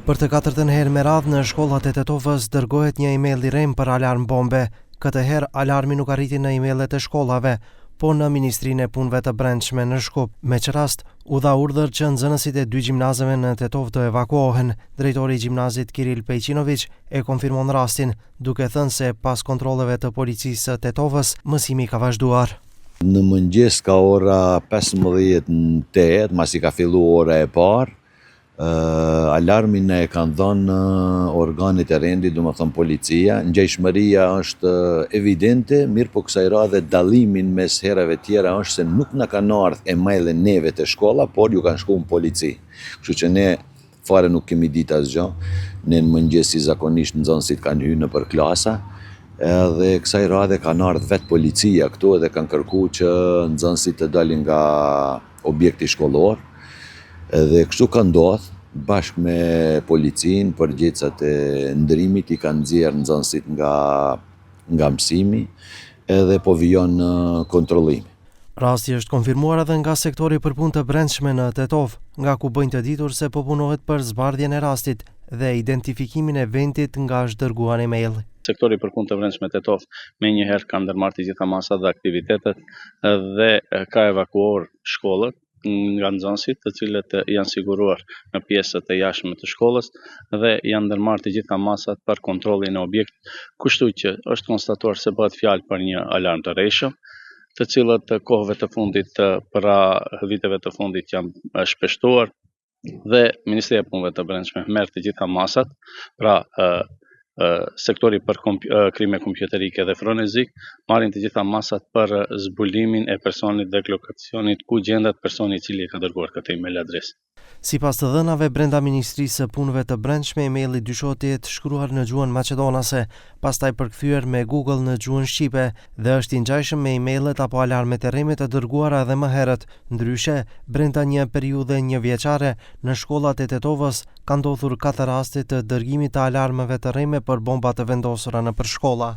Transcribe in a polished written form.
Për të katërtën herë me radhë në shkollat e Tetovës dërgohet një email i rremë për alarm bombe. Këtë herë alarmi nuk arriti në emailet e shkollave, po në Ministrinë e Punëve të Brendshme në Shkup, me ç'rast u dha urdhër që nxënësit e dy gjimnazeve në Tetovë të evakuohen. Drejtori i gjimnazit Kiril Pejçinoviq e konfirmon rastin, duke thënë se pas kontrolleve të policisë së Tetovës, mësimi ka vazhduar. Në mëngjes ka ora 15 në 8, masi ka fillu ora e parë, alarmin e kanë dhënë organet e rendit, domethonë policia, ngjashmëria është evidente, mirë po kësaj radhe dallimin mes herave tjera është se nuk na kanë ardhë emaile neve te shkolla, por ju kanë shku në polici. Kështu që ne fare nuk kemi ditë asgjë. Ne në mëngjes si zakonisht nxënësit kanë hyrë nëpër klasa, edhe kësaj radhe kanë ardhë vetë policia këtu edhe kanë kërku që nxënësit të dalin nga objekti shkollor. Edhe kështu ka ndodhë, bashkë me policinë, përgjegjësat e ndrimit i kanë nxjerrë nxënësit nga nga mësimi edhe po vijon kontrollimi. Rasti është konfirmuar edhe nga sektori për punë të brendshme në Tetovë, nga ku bëjnë të ditur se po punohet për zbardhjen e rastit dhe identifikimin e vendit nga është dërguar emaili. Sektori për punë të brendshme Tetovë menjëherë ka ndërmarrë të gjitha masat dhe aktivitetet dhe ka evakuuar shkollët nga nxënësit, të cilët janë siguruar në pjesët e jashtme të shkollës dhe janë ndërmarrë të gjitha masat për kontrollin e objektit, kështu që është konstatuar se bëhet fjalë për një alarm të rrejshëm, të cilët kohëve të fundit, pra viteve të fundit janë shpeshtuar dhe Ministria e Punëve të Brendshme merr të gjitha masat, pra sektori për krime kompjuterike dhe forenzik marrin të gjitha masat për zbulimin e personit dhe lokacionit ku gjendet personi i cili e ka dërguar këtë email adresë. Sipas të dhënave brenda Ministrisë së Punëve të Brendshme, emaili dyshohet të jetë shkruar në gjuhën maqedonase, pastaj përkthyer me Google në gjuhën shqipe dhe është i ngjashëm me emailet apo alarmet e rreme të dërguara edhe më herët. Ndryshe, brenda një periudhe njëvjeçare, në shkollat e Tetovës ka ndodhur katër raste të dërgimit të alarmeve të rreme për bomba të vendosura nëpër shkolla.